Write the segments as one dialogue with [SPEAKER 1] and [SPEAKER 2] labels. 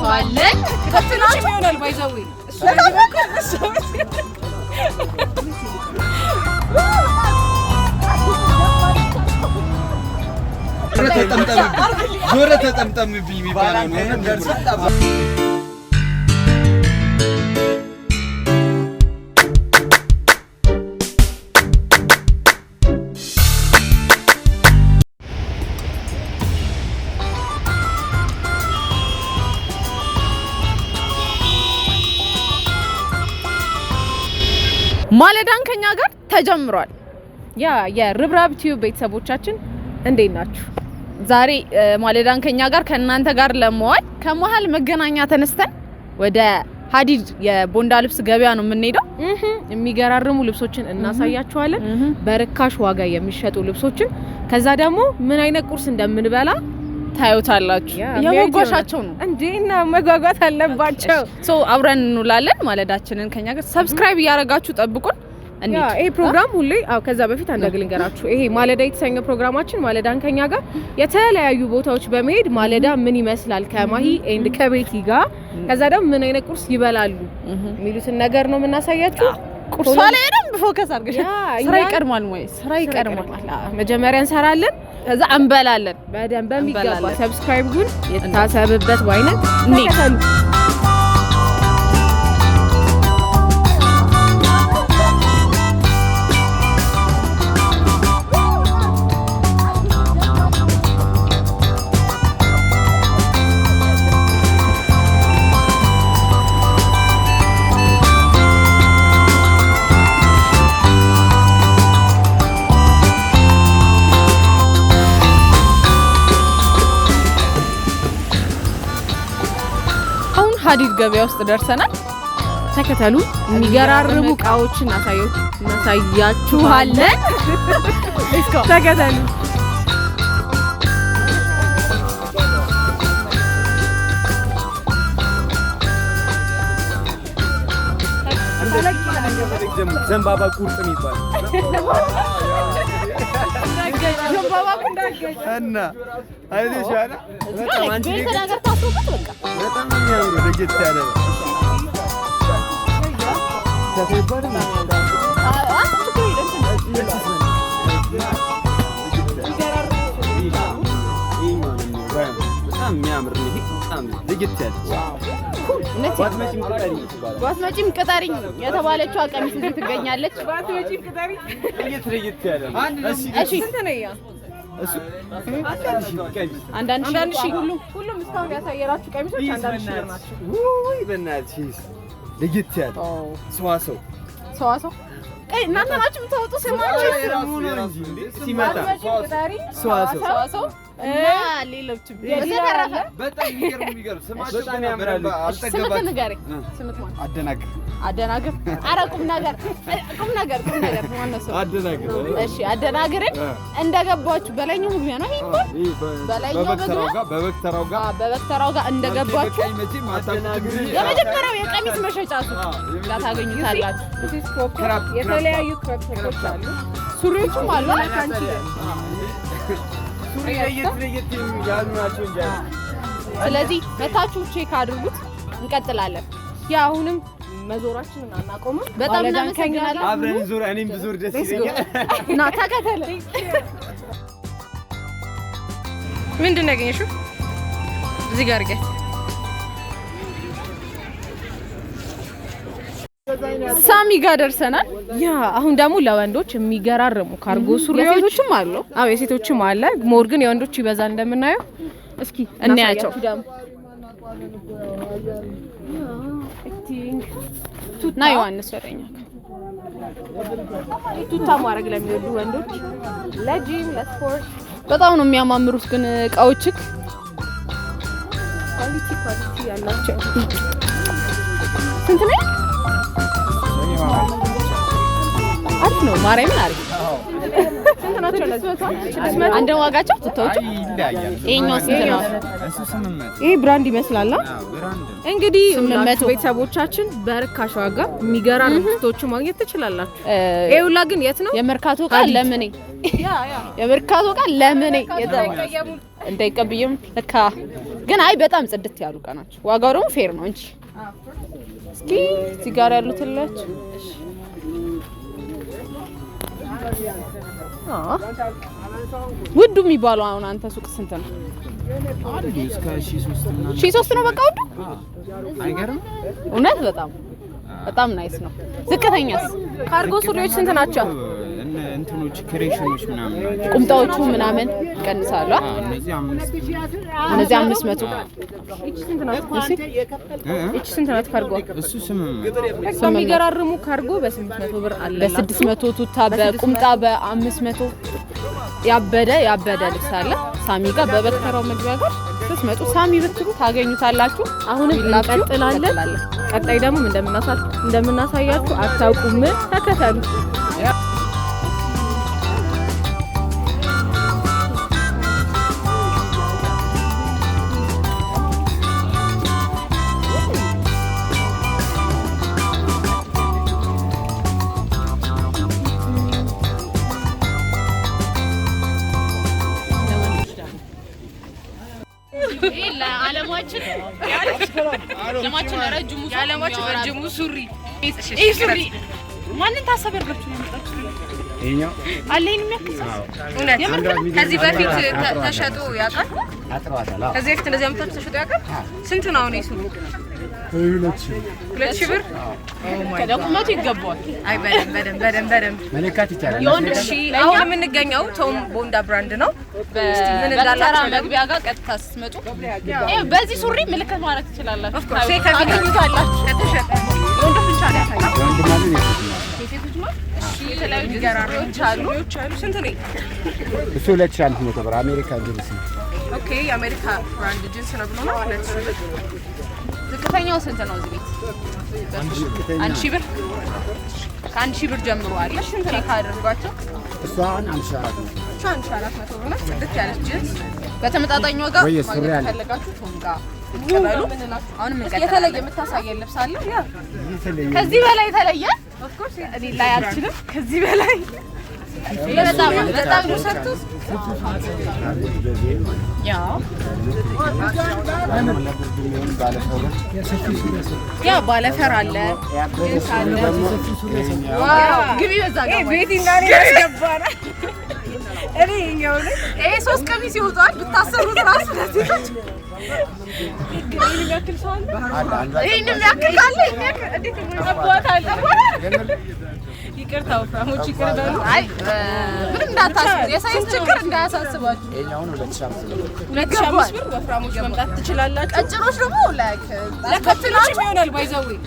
[SPEAKER 1] እናሳያችኋለን።
[SPEAKER 2] ከፍትናችሁ ይሆናል by the way
[SPEAKER 3] ዞረ ተጠምጠምብኝ የሚባለው ነው።
[SPEAKER 1] ማለዳን ከኛ ጋር ተጀምሯል።
[SPEAKER 2] Yeah የርብራብ ቲዩብ ቤተሰቦቻችን እንዴት ናችሁ?
[SPEAKER 1] ዛሬ ማለዳን ከኛ ጋር ከእናንተ ጋር ለመዋል ከመሀል መገናኛ ተነስተን ወደ ሀዲድ የቦንዳ ልብስ ገበያ ነው የምንሄደው።
[SPEAKER 2] የሚገራርሙ ልብሶችን እናሳያችኋለን። በርካሽ ዋጋ የሚሸጡ ልብሶችን፣ ከዛ ደግሞ ምን አይነት ቁርስ እንደምንበላ
[SPEAKER 1] ታዩታላችሁ። እያጓጓሻቸው ነው
[SPEAKER 2] እንዴ? እና መጓጓት አለባቸው።
[SPEAKER 1] So አብረን እንውላለን። ማለዳችንን ከኛ ጋር subscribe እያደረጋችሁ ጠብቁን።
[SPEAKER 2] ይሄ ፕሮግራም ሁሌ አዎ፣ ከዛ በፊት አንድ ነገር ልንገራችሁ። ይሄ ማለዳ የተሰኘ ፕሮግራማችን ማለዳን ከኛ ጋር የተለያዩ ቦታዎች በመሄድ ማለዳ ምን ይመስላል ከማሂ and ከቤቲ ጋር፣ ከዛ ደግሞ ምን አይነት ቁርስ ይበላሉ የሚሉትን ነገር ነው የምናሳያችሁ።
[SPEAKER 1] ቁርሷ ላይ በደንብ focus አድርገሽ ስራ ይቀድማል ወይ? ስራ ይቀድማል።
[SPEAKER 2] መጀመሪያ እንሰራለን፣
[SPEAKER 1] ከዛ እንበላለን
[SPEAKER 2] በደንብ በሚገባ። Subscribe ግን የታሰብበት ባይነት ተከተሉ።
[SPEAKER 1] ሀዲድ ገበያ ውስጥ ደርሰናል።
[SPEAKER 2] ተከተሉ። የሚገራርሙ እቃዎችን እናሳያችኋለን። ተከተሉ።
[SPEAKER 3] ዘንባባ ቁርጥ የሚባል እና አይተሻል። በጣም የሚያምሩ ለየት ያለ ነው። በጣም የሚያምር ነው። በጣም ለየት ያለ
[SPEAKER 1] ባትመጪም ቅጠሪኝ የተባለችዋ ቀሚስ እዚህ ትገኛለች።
[SPEAKER 2] ባትመጪም ቅጠሪኝ
[SPEAKER 3] ለየት ለየት ያለ ነው።
[SPEAKER 1] እሺ አንዳንድ ሺህ
[SPEAKER 2] ሁሉም እስካሁን ያሳየራችሁ ቀሚሶች አንዳንድ ሺህ ብር ናቸው።
[SPEAKER 3] ውይ በእናትሽ ለየት ያለ ሰዋሰው
[SPEAKER 1] ሰዋሰው እናንተ ናችሁ የምታወጡ ስማችሁ
[SPEAKER 3] ሲመጣ ሰዋሰው
[SPEAKER 1] እና ሌሎችም በተረፈ
[SPEAKER 3] በጣም የሚገርም ስማቸው በጣም
[SPEAKER 1] ስምክ ንገረኝ። ስምክ ማን?
[SPEAKER 3] አደናግር
[SPEAKER 1] አደናግር። ኧረ ቁም ነገር ቁም ነገር ቁም ነገር ማነው ስሙ?
[SPEAKER 3] አደናግር።
[SPEAKER 1] እሺ አደናግርን እንደገባችሁ በላይኛው መግቢያ ነው ይሄ በላይኛው መግቢያ
[SPEAKER 3] በበግ ተራው ጋር
[SPEAKER 1] በበግ ተራው ጋር እንደገባችሁ የመጀመሪያው የቀሚስ መሸጫ ሱቅ ጋር ታገኙታላችሁ።
[SPEAKER 2] የተለያዩ crop top ኦች አሉ፣
[SPEAKER 1] ሱሪዎችም አሉ።
[SPEAKER 3] ሱሪ ለየት ለየት ያሉ ናቸው እንጂ።
[SPEAKER 1] ስለዚህ መታችሁ check አድርጉት። እንቀጥላለን።
[SPEAKER 2] Yeah አሁንም መዞራችንን አናቆምም።
[SPEAKER 1] በጣም እናመሰግናለን።
[SPEAKER 3] አብረን ዞር፣ እኔም ብዞር ደስ ይለኛል።
[SPEAKER 1] ና ተከተለ።
[SPEAKER 2] ምንድን ነው ያገኘሽው? እዚህ ጋር አድርጊያት።
[SPEAKER 1] ሳሚ ጋር ደርሰናል።
[SPEAKER 2] Yeah አሁን ደግሞ ለወንዶች የሚገራርሙ ካርጎ ሱሪዎች
[SPEAKER 1] የሴቶችም አሉ።
[SPEAKER 2] አዎ የሴቶችም አለ። More ግን የወንዶች ይበዛል እንደምናየው። እስኪ
[SPEAKER 1] እንያቸው። ና ዮሐንስ ወደኛ
[SPEAKER 2] ቱታ ማድረግ ለሚወዱ ወንዶች ለጂም ለስፖርት
[SPEAKER 1] በጣም ነው የሚያማምሩት ግን እቃዎችክ
[SPEAKER 2] Quality quality ያላቸው
[SPEAKER 1] ስንት ነው? አሪፍ ነው። ማርያምን አሪፍ
[SPEAKER 2] ስንት ናቸው? እነዚህ
[SPEAKER 1] አንድ ዋጋቸው ቱታዎቹ
[SPEAKER 3] ይለያያል።
[SPEAKER 1] ይሄኛው ስንት ነው?
[SPEAKER 3] እሱ 800
[SPEAKER 2] ይሄ brand ይመስላል።
[SPEAKER 3] Brand ነው።
[SPEAKER 2] እንግዲህ
[SPEAKER 1] 800
[SPEAKER 2] ቤተሰቦቻችን በርካሽ ዋጋ የሚገራርሙ ቱታዎችን ማግኘት ትችላላችሁ። ይሄ ሁላ ግን የት ነው?
[SPEAKER 1] የመርካቶ ዕቃ ለምኔ የመርካቶ ዕቃ ለምኔ የተባለ እንዳይቀብየም ለካ ግን አይ በጣም ጽድት ያሉ እቃ ናቸው። ዋጋው ደግሞ fair ነው እንጂ እስኪ እዚህ ጋር ያሉት ላችሁ ውዱ የሚባለው አሁን አንተ ሱቅ ስንት ነው?
[SPEAKER 3] እስከ 1300
[SPEAKER 1] 1300 ነው በቃ ውዱ።
[SPEAKER 3] አይገርም?
[SPEAKER 1] እውነት በጣም በጣም nice ነው። ዝቅተኛስ
[SPEAKER 2] ካርጎ ሱሪዎች ስንት ናቸው?
[SPEAKER 3] እንትኖች ክሬሽኖች ምናምን ናቸው።
[SPEAKER 1] ቁምጣዎቹ ምናምን ይቀንሳሉ።
[SPEAKER 3] እነዚህ
[SPEAKER 1] 500።
[SPEAKER 2] እቺ ስንት ናት? እቺ ስንት ናት? ካርጎ
[SPEAKER 3] እሱ 800
[SPEAKER 2] በጣም የሚገራርሙ ካርጎ በ800 ብር አለ።
[SPEAKER 1] በ600 ቱታ በቁምጣ በ500 ያበደ ያበደ ልብስ አለ ሳሚ ጋር በበክተራው መግቢያ ጋር ስትመጡ ሳሚ ብትሉ ታገኙታላችሁ።
[SPEAKER 2] አሁንም እንቀጥላለን። ቀጣይ ደግሞ እንደምናሳያችሁ አታውቁም። ተከተሉ።
[SPEAKER 1] ረጅሙ ሱሪ ይሄ ሱሪ ማንን ታሰብ ያርጋችሁ ነው የመጣችሁት?
[SPEAKER 3] ይሄኛው
[SPEAKER 1] አለኝ የሚያክል
[SPEAKER 2] እውነት ከዚህ በፊት ተሸጦ ያውቃል? ከዚህ በፊት እንደዚህ አምጥታችሁ ተሸጦ ያውቃል? ስንት ነው አሁን የሱሪ? 2000 ብር።
[SPEAKER 1] ለቁመቱ ይገባዋል።
[SPEAKER 2] አይ በደንብ በደንብ በደንብ በደንብ
[SPEAKER 3] መለካት ይቻላል።
[SPEAKER 2] እሺ አሁን የምንገኘው ቶም ቦንዳ brand ነው። ምን እንዳላቸው
[SPEAKER 1] መግቢያ ጋር ቀጥታ ስትመጡ በዚህ ሱሪ ምልክት ማድረግ ትችላላችሁ።
[SPEAKER 2] Of course ታገኙታላችሁ። ከተሸጠ የወንዶች ብቻ ነው ያሳየው።
[SPEAKER 1] የሴቶች ነው። እሺ የተለያዩ ሱሪዎች አሉ።
[SPEAKER 2] ስንት ነው?
[SPEAKER 4] እሱ 2500 ብር አሜሪካ ጅንስ ነው።
[SPEAKER 2] Okay የአሜሪካ brand ጂንስ ነው ብሎ ነው 2000 ብር።
[SPEAKER 1] ዝቅተኛው ስንት ነው እዚህ ቤት? 1000 ብር። ከ1000 ብር ጀምሮ አለ። Check አድርጓቸው።
[SPEAKER 4] እሷ አሁን 1400
[SPEAKER 2] እሷ 1400 ብር ናት። ጽድት ያለች ጂንስ
[SPEAKER 1] በተመጣጣኝ ዋጋ ማግኘት ከፈለጋችሁ ቶም ጋር ተቀበሉ። አሁንም እንቀጥላለን።
[SPEAKER 2] የተለየ የምታሳየን ልብስ አለ? ያ
[SPEAKER 1] ከዚህ በላይ የተለየ of course እኔ ላይ አልችልም። ከዚህ በላይ በጣም በጣም ነው ሰርቶት
[SPEAKER 2] ያ ባለፈር አለ።
[SPEAKER 1] ግቢ በዛ ጋር
[SPEAKER 2] ቤቲ እና እኔ ያስገባናል። እኔ ይኸኛው ነኝ።
[SPEAKER 1] ይሄ 3 ቀሚስ ይወጣል ብታሰሩት ራሱ ለሴቶች
[SPEAKER 2] ይሄን የሚያክል ሰው አለ?
[SPEAKER 1] ይሄን የሚያክል ካለ እንዴት ጠቧታል?
[SPEAKER 2] ይቅርታ ወፍራሞች ይቅር በሉ።
[SPEAKER 1] አይ ምንም እንዳታስቡ፣ የ size ችግር እንዳያሳስባችሁ።
[SPEAKER 4] ይሄኛውን 2500
[SPEAKER 2] 2005 ብር ወፍራሞች መምጣት ትችላላችሁ።
[SPEAKER 1] ቀጭኖች ደግሞ like
[SPEAKER 2] ለከትላችሁ ይሆናል by the way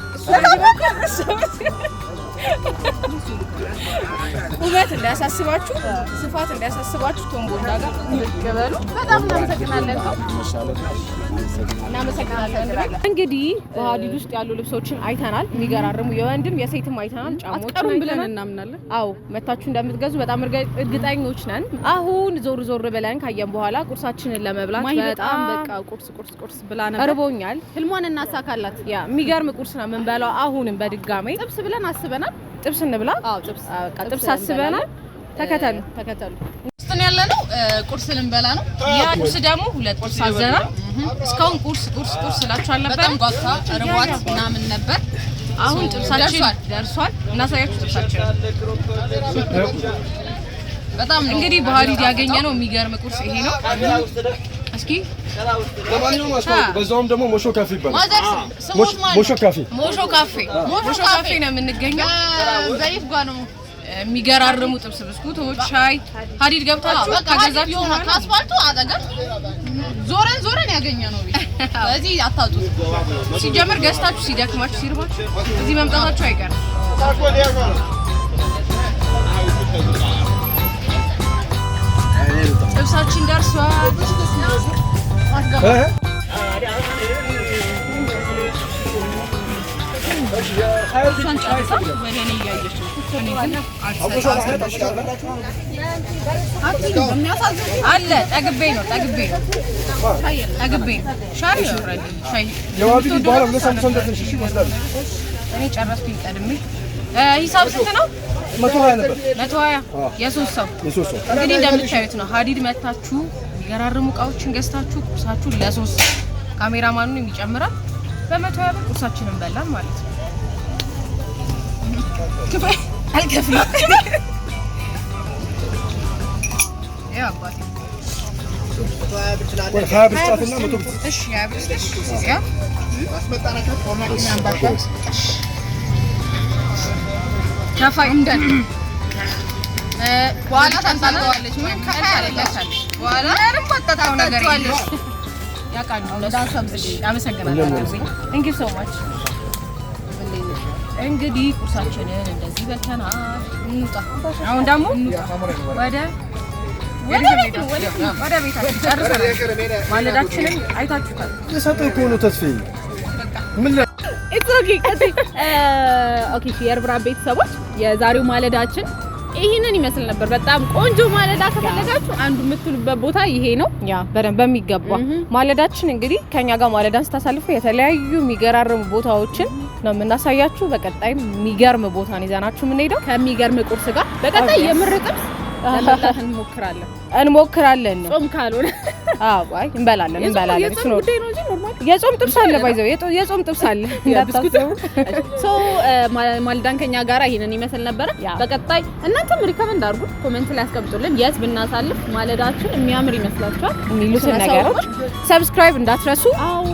[SPEAKER 2] ቁመት እንዳያሳስባችሁ፣ ስፋት እንዳያሳስባችሁ ቶም ቦንዳ ጋር
[SPEAKER 1] በሉ። በጣም እናመሰግናለን።
[SPEAKER 2] እናመሰግናለን። እንግዲህ በሀዲድ ውስጥ ያሉ ልብሶችን አይተናል። የሚገራርሙ የወንድም የሴትም አይተናል። ጫማዎችን
[SPEAKER 1] አትቀሩም ብለን
[SPEAKER 2] አይተናል።
[SPEAKER 1] እናምናለን።
[SPEAKER 2] አዎ መታችሁ እንደምትገዙ በጣም እርግጠኞች ነን። አሁን ዞር ዞር ብለን ካየን በኋላ ቁርሳችንን ለመብላት
[SPEAKER 1] ማሂ በጣም
[SPEAKER 2] በጣም
[SPEAKER 1] በቃ ቁርስ ቁርስ ቁርስ ብላ ነበር።
[SPEAKER 2] እርቦኛል።
[SPEAKER 1] ህልሟን እናሳካላት።
[SPEAKER 2] ያ የሚገርም ቁርስ ነው የምንበላው። አሁንም በድጋሜ
[SPEAKER 1] ጥብስ ብለን አስበናል።
[SPEAKER 2] ጥብስ እንብላ።
[SPEAKER 1] አዎ ጥብስ
[SPEAKER 2] በቃ ጥብስ አስበናል። ተከተሉ
[SPEAKER 1] ተከተሉ። ውስጥ ነው ያለነው። ቁርስ ልንበላ ነው።
[SPEAKER 2] ያ ቁርስ ደግሞ ሁለት ቁርስ አዘናል። እስካሁን ቁርስ ቁርስ ቁርስ እላችሁ አልነበረ።
[SPEAKER 1] በጣም ጓግታ ርቧት ምናምን ነበር።
[SPEAKER 2] አሁን ጥብሳችን
[SPEAKER 1] ደርሷል።
[SPEAKER 2] ደርሷል። እናሳያችሁ ጥብሳችን።
[SPEAKER 1] በጣም ነው
[SPEAKER 2] እንግዲህ በሀዲድ ያገኘ ነው የሚገርም ቁርስ ይሄ ነው። እስኪ
[SPEAKER 5] ለማንኛውም አስተዋውቁ። በዛውም ደግሞ ሞሾ ካፌ ይባላል።
[SPEAKER 1] mother ስሞት ማለት
[SPEAKER 5] ሞሾ ካፌ
[SPEAKER 2] ሞሾ ካፌ ሞሾ ካፌ ነው የምንገኘው።
[SPEAKER 1] በይፍ ጋ ነው
[SPEAKER 2] የሚገራርሙ ጥብስ፣ ብስኩቶች፣ ሻይ ሀዲድ ገብታችሁ
[SPEAKER 1] በቃ
[SPEAKER 2] ከገዛችሁ
[SPEAKER 1] የሆነ
[SPEAKER 2] በኋላ
[SPEAKER 1] ከአስፋልቱ አጠገብ ዞረን ዞረን ያገኘ ነው ቤት። ስለዚህ አታጡት።
[SPEAKER 2] ሲጀምር ገዝታችሁ ሲደክማችሁ ሲርባችሁ እዚህ መምጣታችሁ አይቀርም። ጥብሳችን ደርሷል። እሷን ጨርሳ ወደ እኔ እያየች ነው። እኔ ግን አለ ጠግቤ ነው ጠግቤ ነው ጠግቤ ነው። ሻይ already ሻይ እኔ ጨረስኩኝ ቀድሜ። ሂሳብ ስንት ነው?
[SPEAKER 5] 120 ነበር።
[SPEAKER 2] 120 የሶስት ሰው
[SPEAKER 5] የሶስት ሰው
[SPEAKER 2] እንግዲህ እንደምታዩት ነው። ሀዲድ መታችሁ የሚገራርሙ እቃዎችን ገዝታችሁ ቁርሳችሁን ለሶስት ካሜራማኑን ይጨምራል በ120 ብር ቁርሳችንን በላን ማለት ነው። አልከፍልም። ያው አባቴ
[SPEAKER 5] 20 ብር ስጣትና 100 ብር።
[SPEAKER 2] እሺ 20 ብር ስጥሽ። ያው ከፋይ እንዳል
[SPEAKER 1] በኋላ ታንጣለዋለች። ምንም ከፋይ አይደለች። በኋላ ምንም አጣጣው ነገር የለም።
[SPEAKER 2] ያውቃሉ እነሱ። እሺ አመሰግናለሁ። Thank you so much። እንግዲህ ቁርሳችንን እንደዚህ በልተናል።
[SPEAKER 1] እንውጣ።
[SPEAKER 2] አሁን ደግሞ ወደ ወደ ቤት ነው፣ ወደ ቤታችን ጨርሰናል። ማለዳችንን አይታችሁታል።
[SPEAKER 5] የሰጠው እኮ ነው ተስፋዬ። ምን
[SPEAKER 1] It's okay። ቀጥይ። Okay የርብራብ ቤተሰቦች የዛሬው ማለዳችን ይህንን ይመስል ነበር። በጣም ቆንጆ ማለዳ ከፈለጋችሁ አንዱ የምትሉበት ቦታ ይሄ ነው።
[SPEAKER 2] Yeah በደንብ በሚገባ ማለዳችን እንግዲህ ከኛ ጋር ማለዳን ስታሳልፉ የተለያዩ የሚገራርሙ ቦታዎችን ነው የምናሳያችሁ። በቀጣይም የሚገርም ቦታን ይዘናችሁ የምንሄደው
[SPEAKER 1] ከሚገርም ቁርስ ጋር በቀጣይ የምር ጥብስ ለመብላት እንሞክራለን።
[SPEAKER 2] እንሞክራለን ነው።
[SPEAKER 1] ጾም ካልሆነ
[SPEAKER 2] አዎ አይ እንበላለን እንበላለን።
[SPEAKER 1] የጾም
[SPEAKER 2] እሱ ነው
[SPEAKER 1] ጉዳይ ነው እንጂ normal
[SPEAKER 2] የጾም ጥብስ አለ፣ ባይዘው የጾም ጥብስ አለ እንዳታስቡ።
[SPEAKER 1] So ማለዳን ከኛ ጋራ ይሄንን ይመስል ነበረ። በቀጣይ እናንተም recommend አድርጉ፣ comment ላይ አስቀምጡልን የት ብናሳልፍ ማለዳችን የሚያምር ይመስላችኋል
[SPEAKER 2] የሚሉትን ነገሮች subscribe እንዳትረሱ።
[SPEAKER 1] አዎ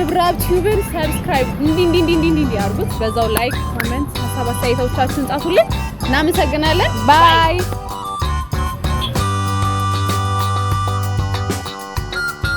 [SPEAKER 1] ርብራብ ቲዩብን subscribe እንዲ እንዲ እንዲ እንዲ እንዲ አድርጉት። በዛው like፣ comment፣ ሀሳብ አስተያየቶቻችሁን ጻፉልን። እናመሰግናለን።
[SPEAKER 2] Bye.